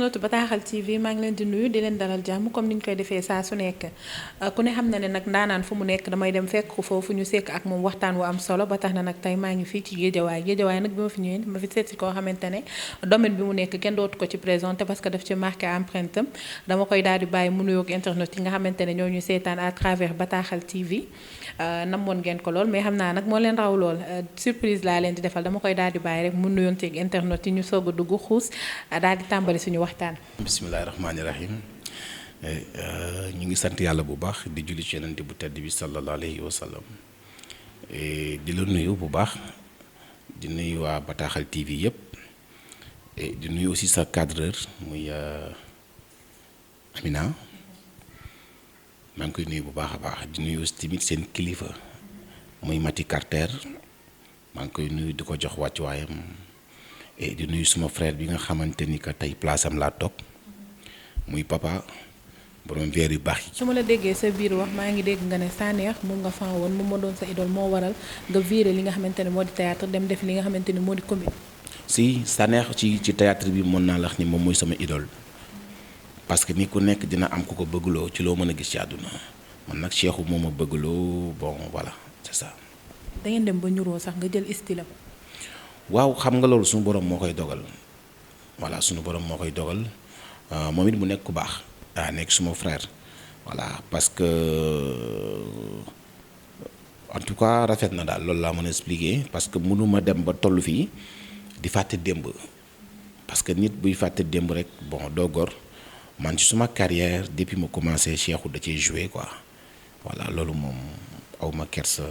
internet Bataaxal TV maa ngi leen di nuyu di leen dalal jàmm comme ni ñu koy defee saa su nekk ku ne xam na ne nag ndaanaan fu mu nekk damay dem fekk ko foofu ñu sekk ak moom waxtaan wu am solo ba tax na nag tey maa ngi fii ci Géejawaay nag bi ma fi ñëwee ma fi seet si koo xamante ne domaine bi mu nekk kenn dootu ko ci présenté parce que daf ci marqué empreinte am dama koy daal di bàyyi mu nuyoog internet yi nga xamante ne ñoo ñu seetaan à travers Bataaxal TV namoon ngeen ko lool mais xam naa nag moo leen raw lool surprise laa leen di defal dama koy daal di bàyyi rek mu nuyoonteeg internet yi ñu soog a dugg xuus daal di tàmbali suñu waxtaan. bismillahi rahmaani rahim ñu ngi sant yàlla bu baax di julli ci yonent bu tedd bi sallallahu alayhi wa sallam di la nuyu bu baax di nuyu waa Bataaxal TV yëpp di nuyu aussi sa cadreur muy Amina maa ngi koy nuyu bu baax a baax di nuyu aussi tamit seen kilifa muy Mati Carter maa ngi koy nuyu di ko jox wàccuwaayam. di nuyu suma frère bi nga xamante ni que tey place am laa toog muy papa borom verre yu baax yi. su ma la déggee sa biir wax maa ngi dégg nga ne Sanekh moom nga fan woon moom moo doon sa idole moo waral nga viré li nga xamante ne moo di théâtre dem def li nga xamante ni moo di comédie. si Sanekh ci théâtre bi mën naa la wax ni moom mooy sama idole parce que ni ku nekk dina am ku ko bëggloo ci loo mën a gis ci àdduna man nag Cheikhou moo ma bëggloo bon voilà c'est ça. da ngeen dem ba ñuroo sax nga jël style am. waaw xam nga loolu suñu borom moo koy dogal voilà suñu borom moo koy dogal moom it mu nekk ku baax nekk suma frère voilà parce que en tout cas rafet na daal loolu laa mën a expliquer parce que mënuma dem ba toll fii di fàtte démb parce que nit buy fàtte démb rek bon doo gor man ci suma carrière depuis ma commencé Cheikhou da ciy joué quoi voilà loolu moom aw ma kersa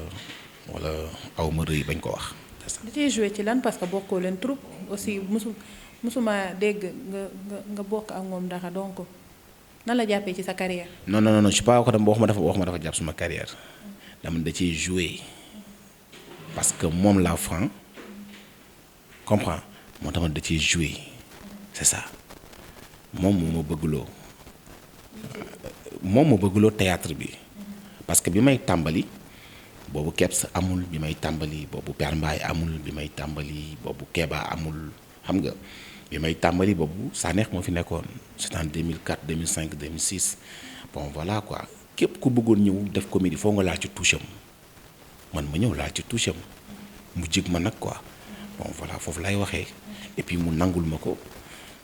wala aw ma rëy bañ ko wax. da cee joué ci lan parce que bokkoo leen troupe aussi musuma dégg nga bokk ak moom dara donc nan la jàppee ci sa carrière. non je sais pas waxuma dafa jàpp suma carrière dama da ciy joué parce que moom la franc comprend moo tax da ciy joué c'est ça moom moo ma bëggloo théâtre bi parce que bi may tàmbali. boobu Kebs amul bi may tàmbali boobu Père Mbaye amul bi may tàmbali boobu Keba amul xam nga bi may tàmbali boobu Sanekh moo fi nekkoon c'est en 2004 2005 2006 bon voilà quoi képp ku bëggoon ñëw def comédie foo nga laal ci touche am man ma ñëw laal ci touche am mu jig ma nag quoi bon voilà foofu lay waxee et puis mu nangul ma ko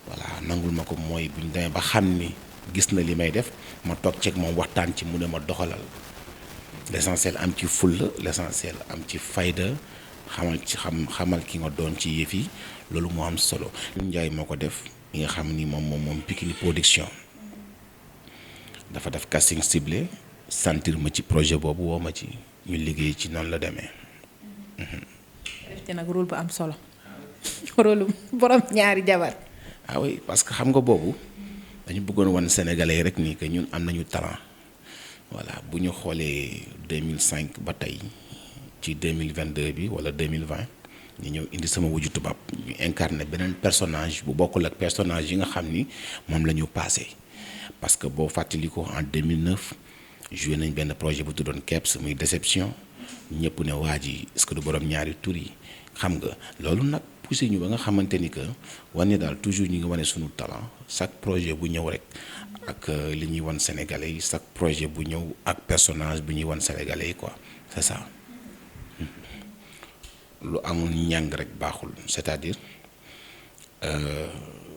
voilà nangul ma ko mooy bu ñu demee ba xam ni gis na li may def ma toog ceeg moom waxtaan ci mu ne ma doxalal. l'essentiel am ci fulla l'essentiel am ci fayda xamal ki nga doon ci yëf yi loolu moo am solo. Njaay moo ko def mi nga xam ni moom Pikini production dafa def casting ciblé sentir ma ci projet boobu woo ma ci ñu liggéey ci noonu la demee. def ci nag rôle bu am solo rôle borom ñaari jabar. ah oui parce que xam nga boobu dañu bëggoon wan Sénégalais yi rek nii que ñun am nañu talent. voilà bu ñu xoolee 2005 ba tey ci 2022 bi wala 2020 ñu ñëw indi sama wujju tubaab ñu incarné beneen personnage bu bokkul ak personnage yi nga xam ni moom la ñu passé parce que boo fàttali ko en 2009 joué nañ benn projet bu tuddoon Kebs muy déception ñëpp ne waa ji est-ce que du borom ñaari tur yi xam nga loolu nag poussé ñu ba nga xamante ni que wane daal toujours ñu ngi wane sunu talent chaque projet bu ñëw rek. ak li ñuy wan sénégalais yi chaque projet bu ñëw ak personnage bu ñuy wan sénégalais yi quoi c'est ça lu amul ñàng rek baaxul c'est-à-dire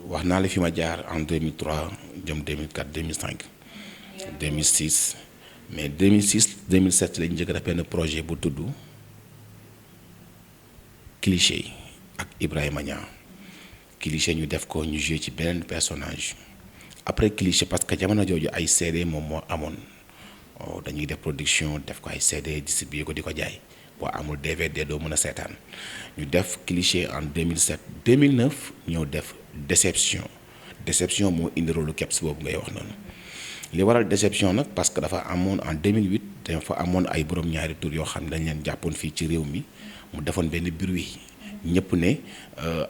wax naa la fi ma jaar en 2003 jëm 2004 2005 2006 mais 2006 2007 lañu njëkk a def benn projet bu tudd cliché ak Ibrahima Niang cliché ñu def ko ñu joué ci beneen personnage. après cliché parce que jamono jooju ay CD moom moo amoon dañuy def production def ko ay CD distribuer ko di ko jaay boo amul DVD doo mën a seetaan ñu def cliché en 2007 2009 ñëw def déception moo indi rôle Kebs boobu ngay wax noonu li waral déception nag parce que dafa amoon en 2008 dafa amoon ay borom ñaari tur yoo xam ne dañ leen jàppoon fii ci réew mi mu defoon benn bruit ñëpp ne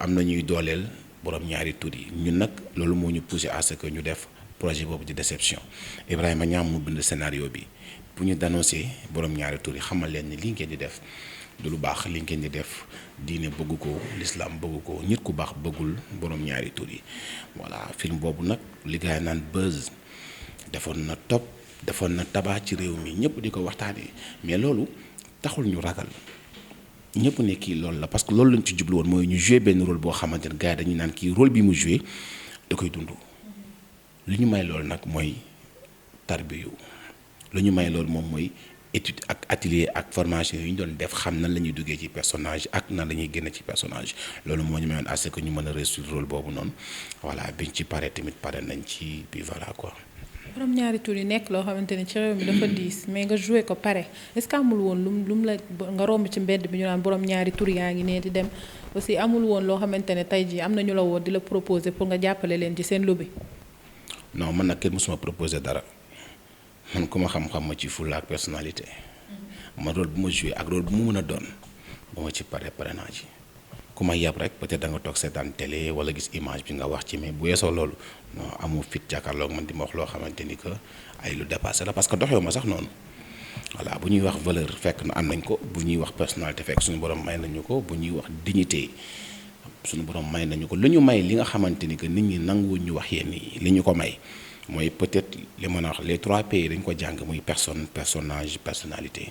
am na ñuy dooleel. borom ñaari tur yi ñun nag loolu moo ñu poussé à ce que ñu def projet boobu di déception Ibrahima Niang mu bind scénario bi pour ñu d'annoncer borom ñaari tur yi xamal leen ni lii ngeen di def du lu baax li ngeen di def diine bëgg ko l'islam bëgg ko nit ku baax bëggul borom ñaari tur yi voilà film boobu nag li gars yi naan buzz defoon na top defoon na tabac ci réew mi ñëpp di ko waxtaanee mais loolu taxul ñu ragal ñëpp ne kii loolu la parce que loolu lañ ci jublu woon mooy ñu joué benn rôle boo xamante ne gars yi dañuy naan kii rôle bi mu joué da koy dund li ñu may loolu nag mooy tarbiyu lu ñu may loolu moom mooy étude ak atelier ak formation yu ñu doon def xam nan la ñuy duggee ci personnage ak nan la ñuy génn ci personnage loolu moo ñu mayoon assez que ñu mën a réussir rôle boobu noonu voilà biñ ci pare tamit pare nañ ci bi voilà quoi. borom ñaari tur yi nekk loo xamante ne ci réew mi dafa diis mais nga joué ko pare est-ce que amul woon lum la nga romb ci mbedd bi ñu naan borom ñaari tur yaa ngi nee di dem aussi amul woon loo xamante ne tey jii am na ñu la woo di la proposer pour nga jàppale leen ci seen lobby. non man nag kenn mësuma proposer dara man ku ma xam-xam ma ci fulla ak personnalité ma rôle bu ma joué ak rôle bu mu mën a doon ba ma ci pare naa ci ku ma yab rek peut-être da nga toog seetaan télé wala gis image bi nga wax ci mais bu yeesoo loolu non amoo fit jàkkaarloog man di ma wax loo xamante ni que ay lu dépassé la parce que doxewu ma sax noonu voilà bu ñuy wax valeur fekk na am nañ ko bu ñuy wax personnalité fekk suñu borom may nañu ko bu ñuy wax dignité suñu borom may nañu ko lu ñu may li nga xamante ni que nit ñi nanguwuñ ñu wax yenn yi li ñu ko may mooy peut-être li mën a wax les 3 P dañ ko jàng muy personne personnage personnalité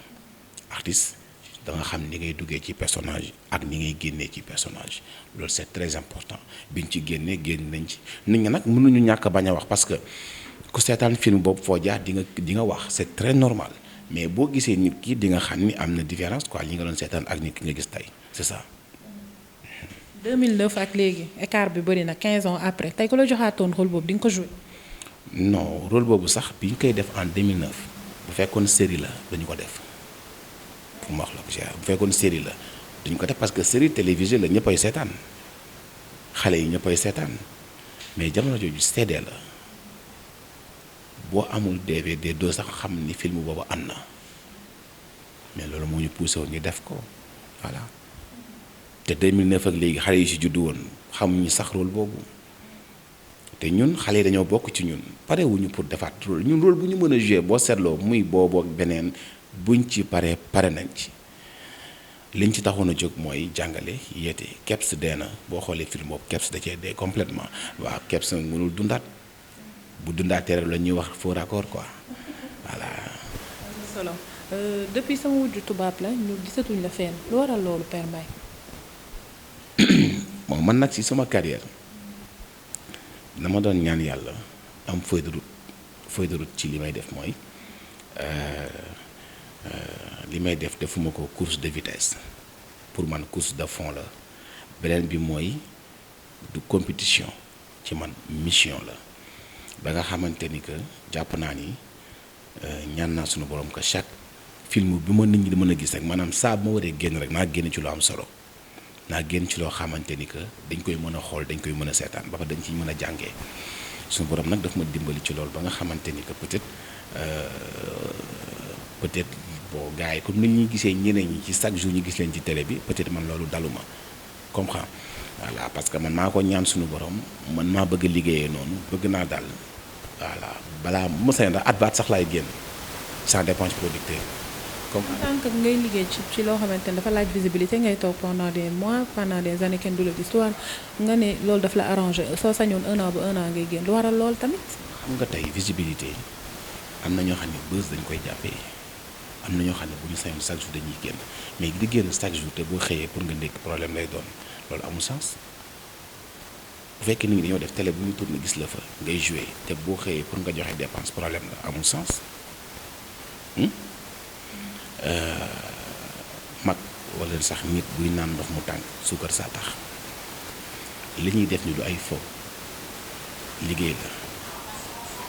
artiste da nga xam ni ngay duggee ci personnage ak ni ngay génnee ci personnage loolu c'est très important biñ ci génnee génn nañ ci nit ñi nag mënuñu ñàkk bañ a wax parce que ku seetaan film boobu foo jaar di nga wax c'est très normal mais boo gisee nit ki di nga xam ni am na différence quoi li nga doon seetaan ak nit ki nga gis tey c'est ça. 2009 ak léegi écart bi bëri na 15 ans après tey ku la joxaatoon rôle boobu di nga ko joué. non rôle boobu sax bi ñu koy def en 2009 bu fekkoon série la dañu ko def pour ma wax la ko bu fekkoon série la dañu ko def parce que série télévisée la ñëppay seetaan xale yi ñëppay seetaan mais jamono jooju CD la boo amul DVD doo sax xam ni film boobu am na mais loolu moo ñu poussé woon ñu def ko voilà te 2009 ak léegi xale yi ci juddu woon xamuñu sax rôle boobu. te ñun xale yi dañoo bokk ci ñun parewuñu pour defaat rôle ñun rôle bu ñu mën a jouer boo seetloo muy boobu ak beneen buñ ci pare nañ ci liñ ci taxoon a jóg mooy jàngale yeete Kebs dee na boo xoolee film boobu Kebs da cee dee complètement waaw Kebs mënul dundaat bu dundaatee rek la ñuy wax faux raccord quoi voilà. solo depuis sama wujju tubaab la ñu gisatuñ la fenn lu waral loolu Père Mbaye. bon man nag ci sama carrière dama doon ñaan yàlla am feuille de route ci li may def mooy li may def defuma ko course de vitesse pour man course de fond la beneen bi mooy du compétition ci man mission la ba nga xamante ni que jàpp naa ni ñaan naa suñu borom que chaque film bi ma nit ñi di mën a gis rek maanaam saa bu ma waree génn rek naa génn ci lu am solo naa génn ci loo xamante ni que dañ koy mën a xool dañ koy mën a seetaan ba fa dañ ciy mën a jàngee suñu borom nag daf ma dimbali ci loolu ba nga xamante ni que peut-être bon gars yi comme ni ñuy gisee ñeneen ñi ci chaque jour ñu gis leen ci télé bi peut-être man loolu daluma comprends voilà parce que man maa ko ñaan suñu borom man maa bëgg a liggéeyee noonu bëgg naa daal voilà balaa mos a yëngu at baat sax laay génn sans dépense producteur. comme en tant que ngay liggéey ci loo xamante ne dafa laaj visibilité ngay toog pendant des mois pendant des années kenn du la gis nga ne loolu daf la arrangé soo sañoon 1 an ba 1 an ngay génn lu waral lool tamit. xam nga tey visibilité am na ñoo xam ne buzz dañ koy jàppee am na ñoo xam ne bu ñu sañoon chaque jour dañuy génn mais di génn chaque jour te boo xëyee pour nga ndékk problème lay doon loolu amul sens bu fekkee nit ñi dañoo def télé bu ñu tourné gis la fa ngay joué te boo xëyee pour nga joxe dépense problème la amul sens. mag wala sax nit buy naan ndox mu tàng suukar saa tax li ñuy def ni du ay fo liggéey la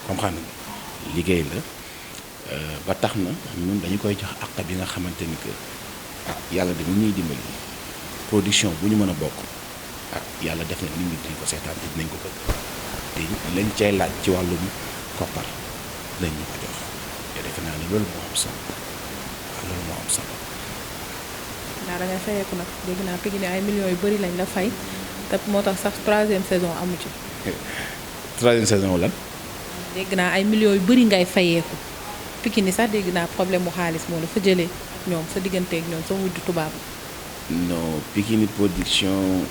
comprendre nga liggéey la ba tax na ñun dañu koy jox àq bi nga xamante ni que yàlla de mu ñuy dimbali production bu ñu mën a bokk yàlla def na nit ñi dinañ ko seetaan te dinañ ko bëgg te lañ cay laaj ci wàllum koppar lañ ñu ko jox te defe naa ni loolu moo am solo loolu moo am solo. naa da ngay fayeeku nag dégg naa Pikine ay millions yu bëri lañ la fay te moo tax sax 3e saison amu ci. 3e saison lan. dégg naa ay millions yu bëri ngay fayeeku Pikine sax dégg naa problème mu xaalis moo la fa jëlee. ñoom sa diggante ak ñoom sa wujju tubaab. non Pikini Production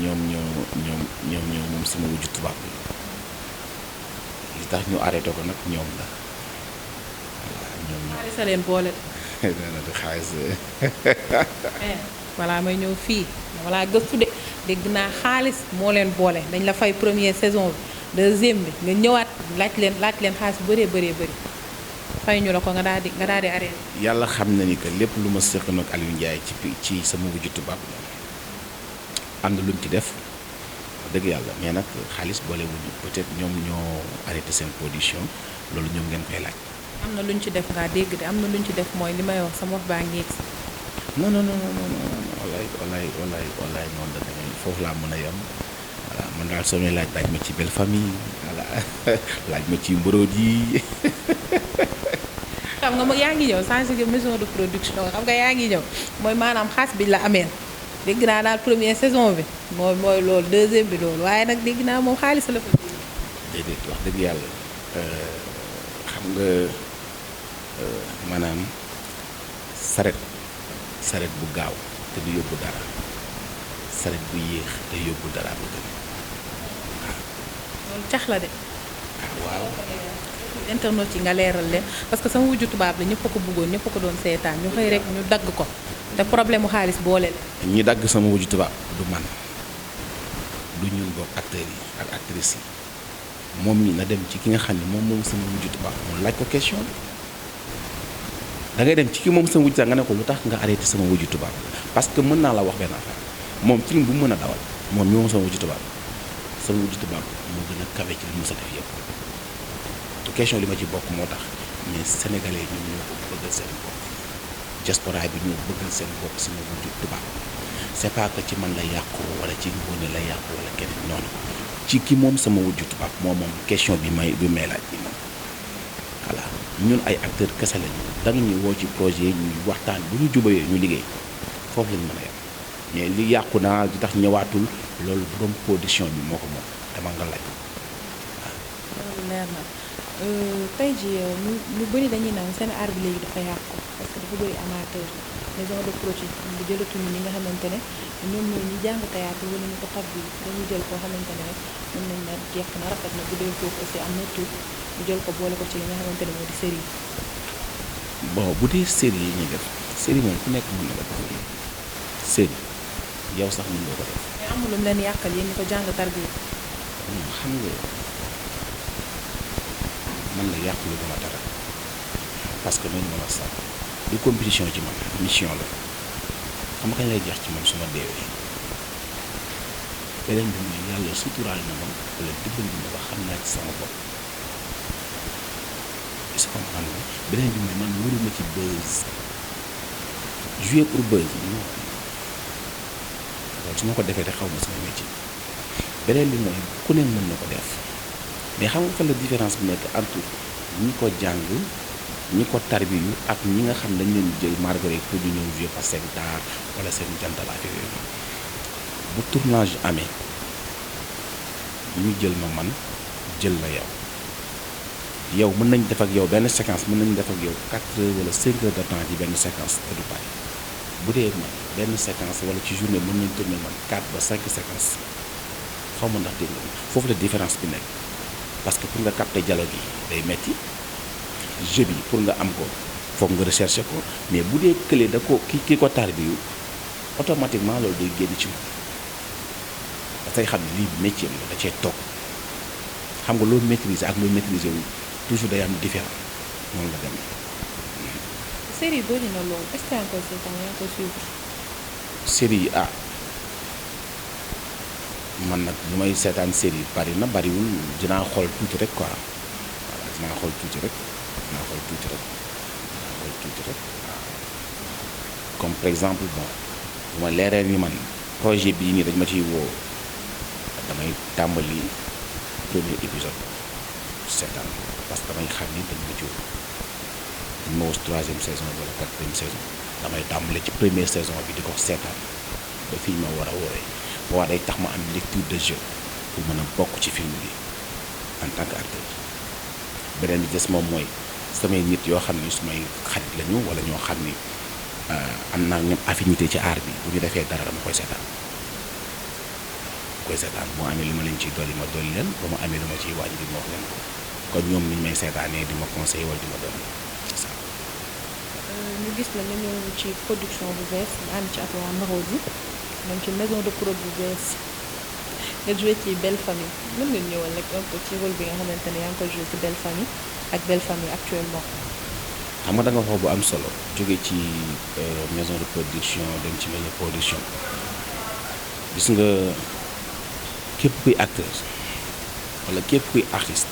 ñoom moom sama wujju tubaab bi li tax ñu arrêté ko nag ñoom la voilà ñoom xaalis a leen boole. nee na di xaalis voilà may ñëw fii voilà gëstu de dégg naa xaalis moo leen boole dañ la fay première saison bi deuxième bi nga ñëwaat laaj leen xaalis bu bëree bëri fay ñu la ko nga daal di arrêté. yàlla xam na ni que lépp lu ma seqoon ak Aliou Ndiaye ci sama wujju tubaab am na lu mu ci def dëgg yàlla mais nag xaalis boole wuñu peut-être ñoom ñoo arrêté seen production loolu ñoom ngeen koy laaj. am na lu ñu ci def ngaa dégg de am na lu ñu ci def mooy li may wax sama wax baa ngi yegg si. non wallaay noonu la demee foofu laa mën a yem voilà man daal soo may laaj ma ci belle famille voilà laaj ma ci mborod yi. xam nga yaa ngi ñëw changé nga maison de production xam nga yaa ngi ñëw mooy maanaam xaas bi la ameel dégg naa daal première saison bi mooy loolu deuxième bi loolu waaye nag dégg naa moom xaalis la fa. déedéet wax dëgg yàlla xam nga maanaam saret bu gaaw te du yóbbu dara saret bu yéex te yóbbu dara ba gën waaw. loolu cax la de. waaw. internet yi nga leeral leen parce que sama wujju tubaab la ñëpp a ko bëggoon ñëpp a ko doon seetaan ñu xëy rek ñu dagg ko te problème mu xaalis boole la. ñi dagg sama wujju tubaab du man du ñun bokk acteurs yi ak actrices yi moom ñi na dem ci ki nga xam ne moom sama wujju tubaab mu laaj ko question bi da ngay dem ci ki moom sama wujju tubaab nga ne ko lu tax nga arrêté sama wujju tubaab parce que mën naa la wax benn affaire moom film bu mu mën a dawal moom ñoom sama wujju tubaab moo gën a kawe ci li mu sa def yëpp. question li ma ci bokk moo tax mais sénégalais ñoom ñoo ko bëggal seen bopp diaspora bi ñoo bëggal seen bopp sama wujju tubaab c'est pas que ci man la yàqu wala ci Ngoné la yàqu wala keneen noonu ci ki moom sama wujju tubaab moom question bi may laaj bi moom voilà ñun ay acteurs kese lañu da nga ñuy woo ci projet yi ñuy waxtaan bu ñu jubayee ñu liggéey foofu lañ mën a yem mais li yàqu naa di tax ñëwaatul loolu borom production bi moo ko moom dama nga laaj loolu leer na. tey jii ñu bëri dañuy naan seen art bi léegi dafa yàqu parce que dafa bëri amateur maison de production bu jëlatuñu ñi nga xamante ne ñoom ñooy ñi jàng théâtre wala ñu ko tab bi dañuy jël koo xamante ne rek mën nañ na jeex na rafet na bu dee foofu aussi am na tur ñu jël ko boole ko ci li nga xamante ne moo di série. bon bu dee série yi ñuy def série moom ku nekk mën na ko def série yow sax mën nga ko def. mais amul lu mu leen yàqal yéen ñi ko jàng tarbi. xam nga. man la yàq lu dama dara parce que noonu mën a sax du compétition ci man mission la xam kañ lay jeex ci man su ma deewee beneen bi mooy yàlla suturaal na ma wala dimbali na ba xam naa ci sama bopp est-ce que xam nga beneen bi mooy man waruma ci buzz jouer pour buzz non loolu su ma ko defee te xaw ma sama métier beneen bi mooy ku ne mën na ko def mais xam nga fa la différence bi nekk entre ñi ko jàng ñi ko tarbiyu ak ñi nga xam dañ leen jël margaret pour ñu ñëw jouer par seen taar wala seen jantal affaire yooyu bu tournage amee ñu jël ma man jël la yow mën nañ def ak yow benn séquence mën nañ def ak yow 4 heures wala 5 heures de temps ci benn séquence te du pare bu dee man benn séquence wala ci journée mën nañ tourner man 4 ba 5 séquences xaw ma ndax dégg nga foofu la différence bi nekk parce que pour nga capter dialogue yi day metti jeu bi pour nga am ko foog nga rechercher ko mais bu dee kële da ko ki ko tarbiyu automatiquement loolu day génn ci moom dafay xam ne lii métier la da cee toog xam nga loo maîtriser ak loo maîtriser wu toujours day am différent noonu la demee. série bëri na loolu est-ce que yaa ngi koy seetaan yaa ngi koy suivre. série yi man nag lu may seetaan série bari na bariwul dinaa xool tuuti rek quoi voilà dinaa xool tuuti rek waaw comme par exemple bon bu ma leeree ni man projet bii nii dañ ma ciy woo damay tàmbali premier épisode seetaan parce que damay xam ni dañ ma ci woo dañ ma woo 3e saison wala 4e saison damay tàmbali ci première saison bi di ko seetaan ba fii ma war a woowee boo day tax ma am lecture de jeu pour mën a bokk ci film bi en tant que acteur beneen bi des moom mooy samay nit yoo xam ni sumay xarit lañu wala ñoo xam ni am naa ñoom affinité ci art bi bu ñu defee dara dama koy seetaan bu amee li ma leen ciy dolli ma dolli leen ba ma amee lu ma ciy wàññi ma wax leen ko kon ñoom ni ñu may seetaanee di ma conseiller wala di ma dolli c'est ça. ñu gis la nga ñëw ci production bu bees nga ànd ci ak waa Marodi moom ci maison de prod bu bees nga joué ci Belle Famille mën nga ñëwal rek un peu ci rôle bi nga xamante ne yaa ngi koy joué ci Belle Famille ak Belle Famille actuellement. xam nga da nga wax bu am solo jóge ci maison de production dem ci maison de production gis nga képp kuy acteur wala képp kuy artiste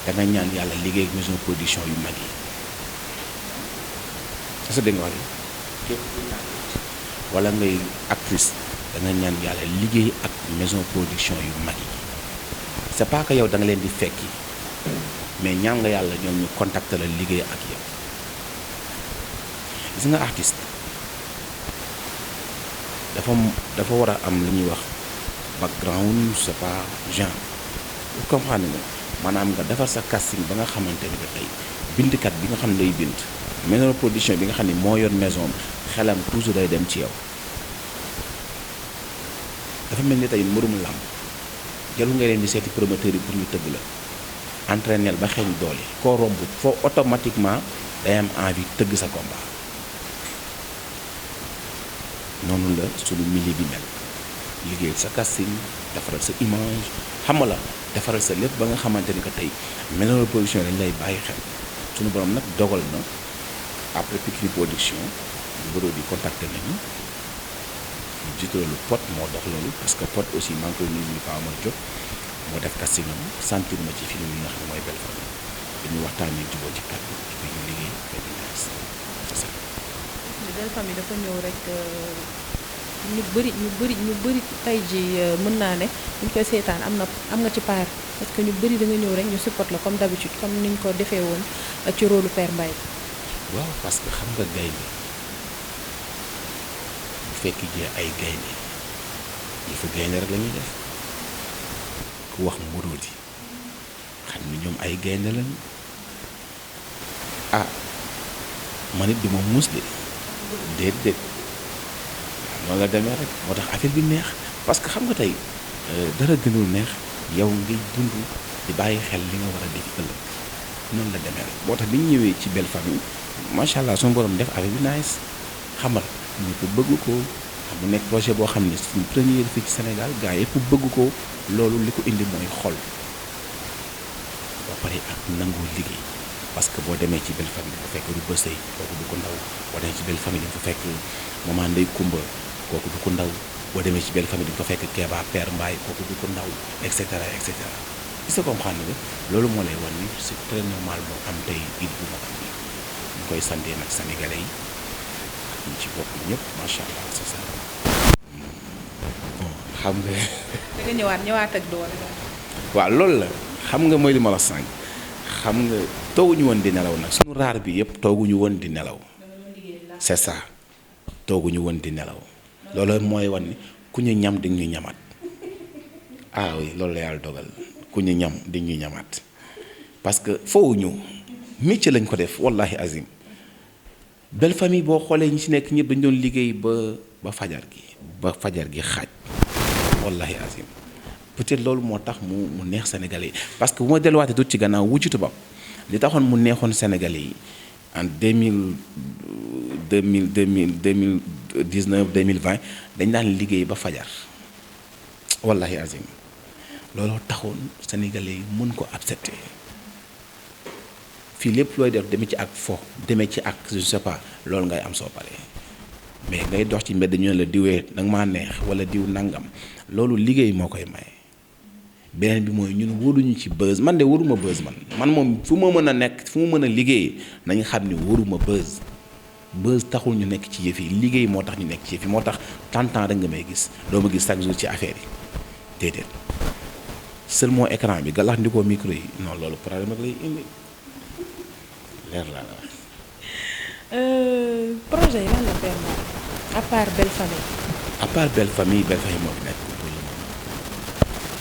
da nga ñaan yàlla liggéey ak maison de production yu mag yi est-ce que dégg nga wax képp kuy artiste wala ngay actrice da nga ñaan yàlla liggéey ak maison de production yu mag yi c'est pas que yow da nga leen di fekki mais ñaan nga yàlla ñoom ñu contacter la liggéey ak yow. gis nga artiste dafa war a am lu ñuy wax background c'est pas genre vous comprenez nga maanaam nga defar sa casting ba nga xamante ni tey bindkat bi nga xam ne day bind maison de production bi nga xam ne moo yor maison xelam toujours day dem ci yow dafa mel ni tey mbërum làmb jalu nga leen di seeti promoteur yi pour ñu tëgg la entraîner ba xeeñ doole koo romb foo automatiquement day am envie tëgg sa combat. noonu la sunu milieu bi mel liggéey sa casting defaral sa image xam nga la defaral sa lépp ba nga xamante ni que tey maison de production dañ lay bàyyi xel sunu borom nag dogal na après Pikini production bureau bi contacté nañu jiitalu Pod moo dox loolu parce que Pod aussi maa ngi koy nuyu ñu Paa Amar Diop moo def casting am sentir ma ci film yi nga xam ne mooy Belle Famille dañu waxtaanee jubóo ci kàddu bi ñu liggéey benn nice c'est ça. Belle Famille dafa ñëw rek ñu bëri tey ji mën naa ne buñ koy seetaan am nga ci part parce que ñu bëri da nga ñëw rek ñu support la comme d'habitude comme niñ ko defee woon ci rôle Père Mbaye. waaw parce que xam nga gaynde bu fekk jee ay gaynde yi fa gaynde rek la ñuy def ku wax Marodi xam ni ñoom ay gaynde lañu man it du ma muus de déedéet noonu la demee rek moo tax affaire bi neex parce que xam nga tey dara gënul neex yow ngay dund di bàyyi xel li nga war a def ëllëg noonu la demee rek moo tax bi ñu ñëwee ci Belle Famille macha allah suñu borom def affaire bi nice xamal ñu ko bëgg ko xam mu nekk projet boo xam ne suñu première fii ci Sénégal gars yëpp bëgg ko loolu li ko indi mooy xol ba pare ak nangoo liggéey. parce que boo demee ci Belle Famille dafa fekk Rouba Seye kooku du ko ndaw boo demee ci Belle Famille dafa fekk Maman Ndeye Kumba kooku du ko ndaw boo demee ci Belle Famille dafa fekk Kéba Père Mbaye kooku du ko ndaw et cetera et cetera est-ce que comprendre nga loolu moo lay wan ni c'est très normal moo am tey it bu ma am ni ñu koy santee nag sénégalais yi ak ñu ci bokk ñëpp macha allah c'est ça. bon xam nga. da nga ñëwaat ak doole. waaw loolu la xam nga mooy li ma la sànq. xam nga tooguñu woon di nelaw nag suñu raar bi yëpp tooguñu woon di nelaw c'est ça tooguñu woon di nelaw loolu mooy wan ni ku ñu ñam di ñu ñamaat oui loolu la yàlla dogal ku ñu ñam di ñu ñamaat parce que foowuñu métier lañ ko def wallahi azim Belle Famille boo xoolee ñi ci nekk ñëpp dañu doon liggéey ba fajar gi xaaj wallahi azim peut-être loolu moo tax mu neex Sénégalais yi parce que bu ma delluwaatee tuuti ci gannaaw Wujju Tubaab li taxoon mu neexoon Sénégalais yi en 2019 2020 dañ daan liggéey ba fajar wallahi azim looloo taxoon Sénégalais yi mën ko accepter fii lépp looy def demee ci ak fo demee ci ak je sais pas loolu ngay am soo paree mais ngay dox ci mbedd ñu ne la diwee nag maa neex wala diw nangam loolu liggéey moo koy maye. beneen bi mooy ñun wóoruñu ci buzz man de wóoruma buzz man moom fu ma mën a nekk fu ma mën a liggéey nañu xam ni wóoruma buzz taxul ñu nekk ci yëf yi liggéey moo tax ñu nekk ci yëf yi moo tax temps rek nga may gis doo ma gis chaque jour ci affaire yi déedéet seulement écran bi galax ndikoo micro yi non loolu problème ak lay indi leer laa la projet yi lan la permettre à part Belle Famille. à part Belle Famille moo fi nekk pour le moment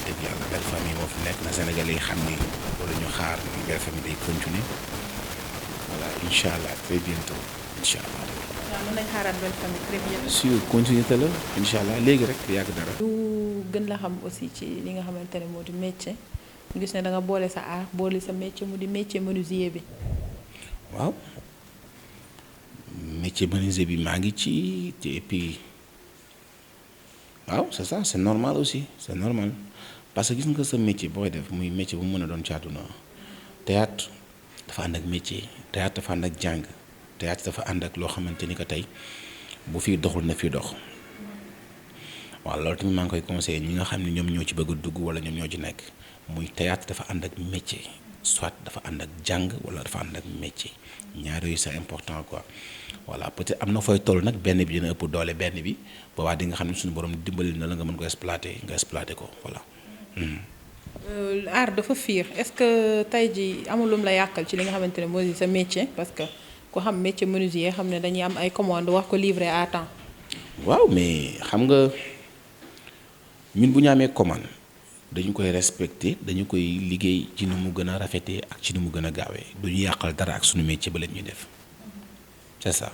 dëgg yàlla Belle Famille moo fi nekk na Sénégalais yi xam ni wala ñu xaar ni Belle Famille day continuer voilà incha allah très bientôt incha allah. waaw mën nañ xaaraat belle famille très bientôt. sur continuité la incha allah léegi rek yàgg dara. ñu gën la xam aussi ci li nga xamante ne moo di métier ñu gis ne da nga boole sa art boole sa métier mu di métier menuisier bi. waaw métier menuisier bi maa ngi ci te et puis waaw c'est ça c'est normal aussi c'est normal parce que gis nga sa métier booy def muy métier bu mu mën a doon ci àdduna théâtre dafa ànd ak métier théâtre dafa ànd ak jàng théâtre dafa ànd ak loo xamante ni que tey bu fii doxul na fii dox waaw loolu tamit maa ngi koy conseillé ñi nga xam ne ñoom ñoo ci bëgg a dugg wala ñoom ñoo ci nekk muy théâtre dafa ànd ak métier soit dafa ànd ak jàng wala dafa ànd ak métier ñaar yooyu c'est important quoi voilà peut-être am na fooy toll nag benn bi dina ëpp doole benn bi boobaa di nga xam ne suñu borom dimbali na la nga mën ko exploiter ko voilà. art dafa fiir est-ce que tey ji amul lum la yàqal ci li nga xamante ne moo di sa métier parce que ku xam métier menuisier xam ne dañuy am ay commande wax ko livrer à temps. waaw mais xam nga ñun bu ñu amee commande dañu koy respecter dañu koy liggéey ci nu mu gën a rafetee ak ci nu mu gën a gaawee du ñu yàqal dara ak suñu métier ba leen ñuy def c'est ça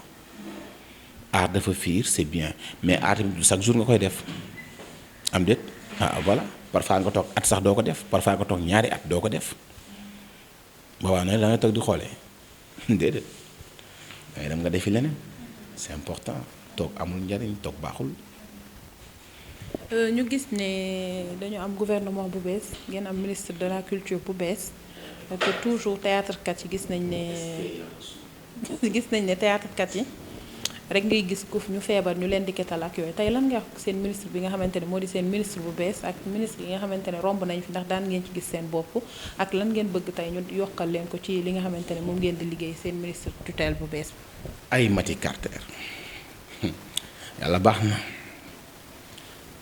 art dafa fiir c'est bien mais art tamit chaque jour nga koy def am déet voilà parfois nga toog at sax doo ko def parfois nga toog ñaari at doo ko def boobaa nag da nga toog di xoolee déedéet dangay dem nga defi leneen c'est important toog amul njariñ toog baaxul. ñu gis ne dañu am gouvernement bu bees ngeen am ministre de la culture bu bees te toujours théâtre kat yi gis nañ ne théâtre kat yi rek ngay gis ku ñu feebar ñu leen di ketal ak yooyu tey lan nga wax seen ministre bi nga xamante ne moo di seen ministre bu bees ak ministre yi nga xamante ne romb nañ fi ndax daan ngeen ci gis seen bopp ak lan ngeen bëgg tey ñu yokkal leen ko ci li nga xamante ne moom ngeen di liggéey seen ministre tutelle bu bees bi. ay Mati Carter yàlla baax na.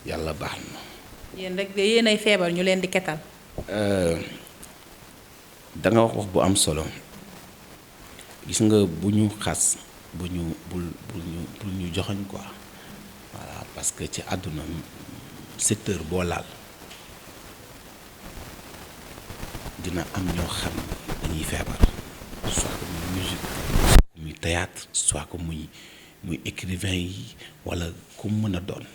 yàlla baax na. yéen rek de yéen ay feebar ñu leen di ketal. da nga wax bu am solo gis nga bu ñu xas bu ñu bul ñu joxoñ quoi voilà parce que ci àdduna secteur boo laal dina am ñoo xam ne dañuy feebar soit que muy musique soit que muy théâtre soit que muy écrivain yi wala ku mën a doon.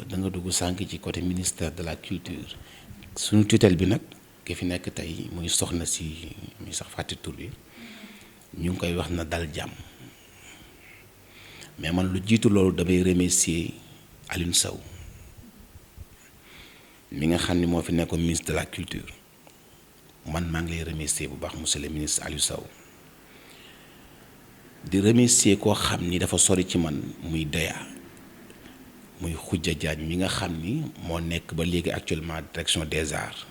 da nga dugg sànq ci côté ministère de la culture suñu tutelle bi nag ki fi nekk tey muy soxna si muy sax fàtte tur bi ñu ngi koy wax na dal jàmm mais man lu jiitu loolu damay remercier Alioune Sow mi nga xam ni moo fi nekkoon ministre de la culture man maa ngi lay remercier bu baax monsieur le ministre Aliou Sow di remercier koo xam ni dafa sori ci man muy Deya muy Khoudia Diagne mi nga xam ni moo nekk ba léegi actuellement direction des arts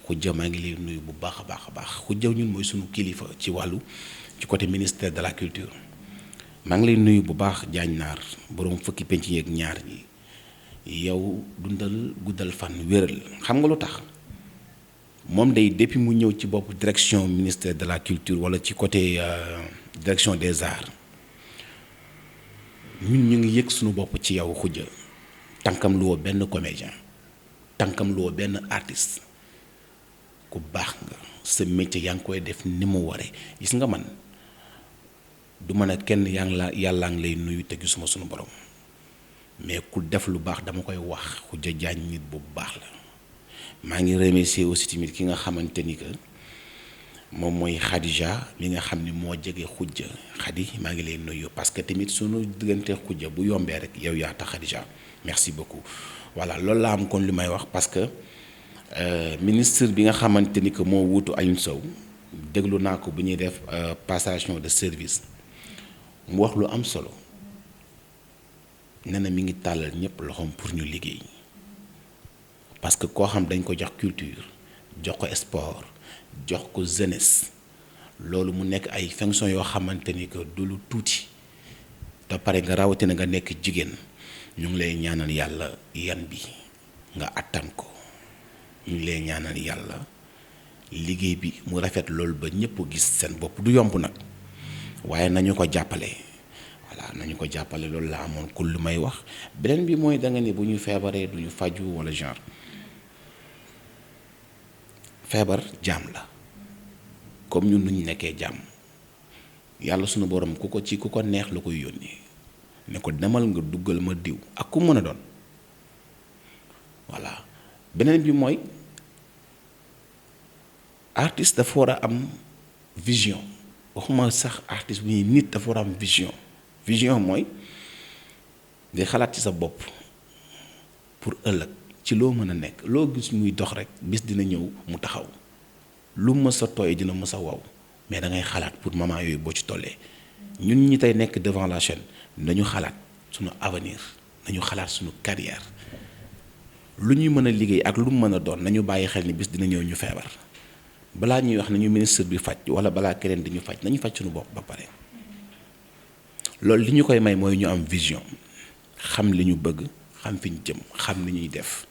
Khoudia maa ngi lay nuyu bu baax a baax Khoudia ñun mooy sunu kilifa ci wàllu ci côté ministère de la culture maa ngi lay nuyu bu baax Diagne Naar boroom fukki penc yeeg ñaar ñi yow dundal guddal fan wéral xam nga lu tax moom day depuis mu ñëw ci bopp direction ministère de la culture wala ci côté direction des arts ñun ñu ngi yëg suñu bopp ci yow Khoudia tànkam lu woo benn comédien tànkam lu woo benn artiste ku baax nga sa métier yaa ngi koy def ni mu waree gis nga man du mën a kenn yàllaa ngi lay nuyu te gisuma suñu borom mais ku def lu baax dama koy wax Khoudia Diagne nit bu baax la maa ngi remercier aussi tamit ki nga xamante ni que moom mooy Khadija mi nga xam ni moo jege Khoudia Khadi maa ngi lay nuyu parce que tamit sunu diggante Khoudia bu yombee rek yow yaa tax Khadija merci beaucoup voilà loolu laa am kon li may wax parce que ministre bi nga xamante ni que moo wuutu Alioune Sow déglu naa ko bu ñuy def passation de service mu wax lu am solo nee na mi ngi tàllal ñëpp loxoom pour ñu liggéey parce que koo xam dañ ko jox culture jox ko sport jox ko jeunesse loolu mu nekk ay fonction yoo xamante ni que du lu tuuti te pare nga rawatina nga nekk jigéen ñu ngi lay ñaanal yàlla yan bi nga attan ko ñu ngi lay ñaanal yàlla liggéey bi mu rafet loolu ba ñëpp gis seen bopp du yomb nag waaye nañu ko jàppale voilà nañu ko jàppale loolu la amoon ku lu may wax beneen bi mooy da nga ne bu ñu feebaree du ñu faju wala genre feebar jaam la comme ñun nu ñu nekkee jàmm yàlla sunu borom ku ko neex la koy yónnee ne ko demal nga duggal ma diw ak ku mën a doon voilà beneen bi mooy artiste dafa war a am vision waxuma sax artiste bu ñuy nit dafa war a am vision mooy ngay xalaat ci sa bopp pour ëllëg ci loo mën a nekk loo gis muy dox rek bis dina ñëw mu taxaw lu mës a tooy dina mës a wow mais da ngay xalaat pour moment yooyu boo ci tollee ñun ñi tey nekk devant la chaîne nañu xalaat suñu avenir nañu xalaat suñu carrière lu ñuy mën a liggéey ak lu mu mën a doon nañu bàyyi xel ni bis dina ñëw ñu feebar balaa ñuy wax nañu ministre bi faj wala balaa keneen di ñu faj nañu faj suñu bopp ba pare loolu li ñu koy may mooy ñu am vision xam li ñu bëgg xam fi ñu jëm xam li ñuy def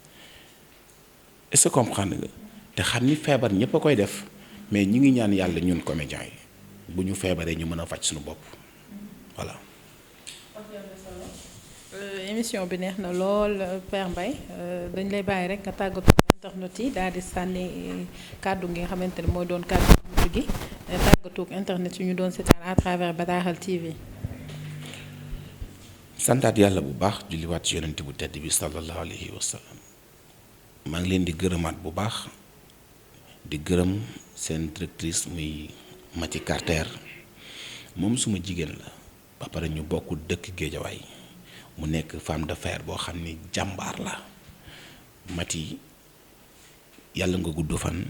est-ce que comprendre nga te xam ni feebar ñëpp a koy def mais ñi ngi ñaan yàlla ñun comédiens yi bu ñu feebaree ñu mën a faj suñu bopp voilà. émission bi neex na lool Père Mbaye dañ lay bàyyi rek nga tàggatoo internet yi daal di sànni kàddu gi nga xamante ne mooy doon kàddu gi tàggatoog internet yi ñu doon seetaan à travers Bataaxal TV. santaat yàlla bu baax julliwaat ci yonent bu tedd bi sallallahu alayhi wa sallam maa ngi leen di gërëmaat bu baax di gërëm seen directrice muy Mati Carter moom suma jigéen la ba pare ñu bokk dëkk Géejawaay mu nekk femme de fer boo xam ni jàmbaar la Mati yàlla nga gudd fan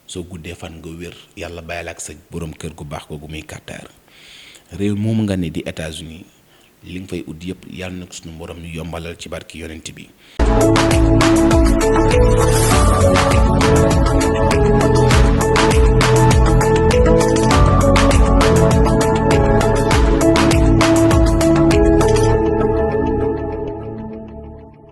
soo guddee fan nga wér yàlla bàyyil ak sa borom kër gu baax googu muy Carter réew moomu nga ne di États-Unis li nga fay ut yëpp yàlla na suñu borom ñu yombalal ci barki yonent bi